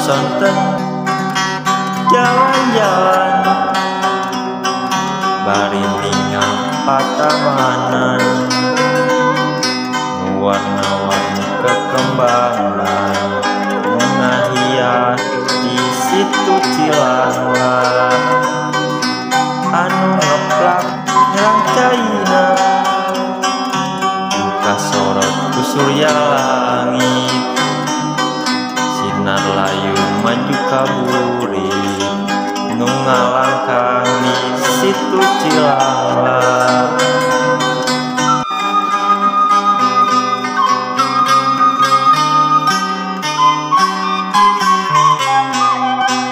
Pasosonten jalan-jalan bari ningal patamanan nu warna-warni kekembangan nu ngahias di situ Cilangla anu ngeplak nyerang caina kasorot ku surya langit sinar layu maju ka burit nu ngalangkang di situ Cilangla.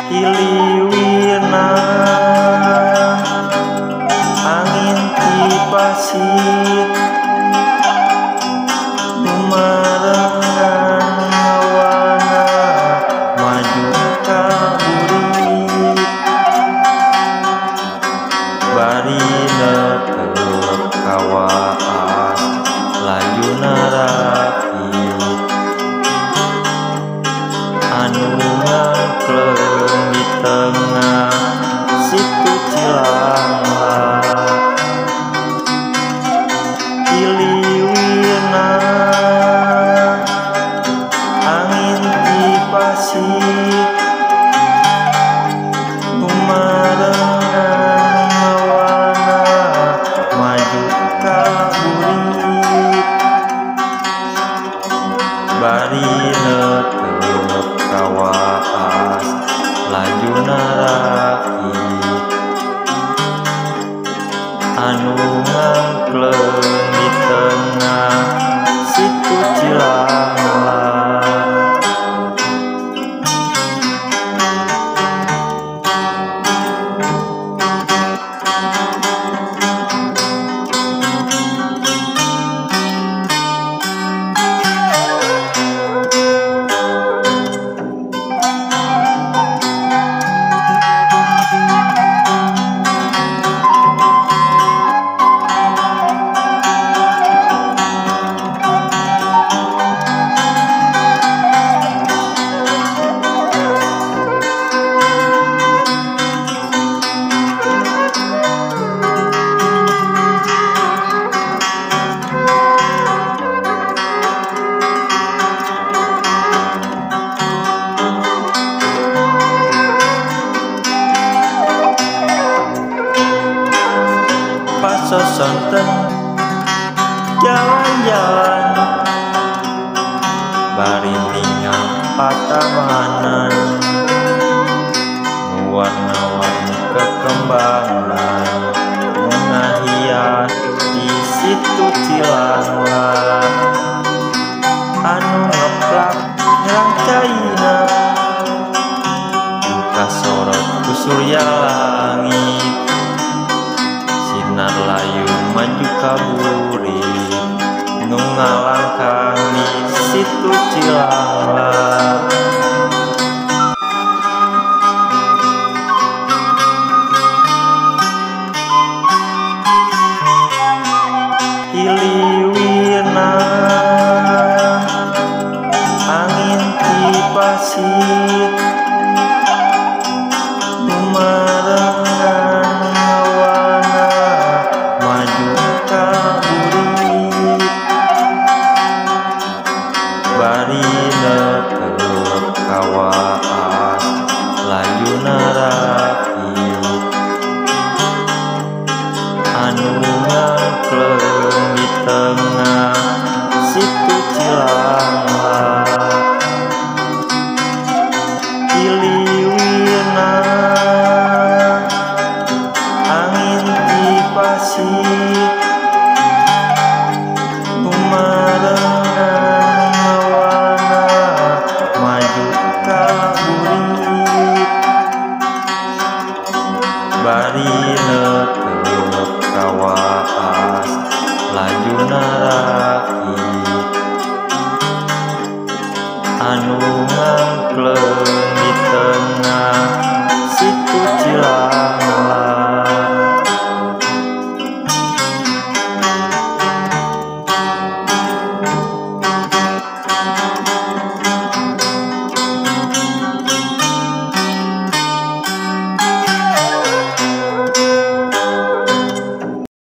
Hiliwirna angin ti pasir lumarengan hawana maju ka burit bari netep ka waas lajuna rakit anu ngangkleng di tengah situ Cilangla. Hiliwirna angin ti pasir lumarengan hawana maju ka burit bari netep ka waas lajuna rakit anu ngangkleng di tengah situ Cilangla. Pasosonten jalan-jalan bari ningal patamanan nu warna-warni kekembangan nu ngahias di situ Cilangla anu ngeplak nyerang caina kasorot ku surya langit sinar layu maju ka burit nu ngalangkang di situ Cilangla. Hiliwirna angin ti pasir lumarengan hawana maju ka burit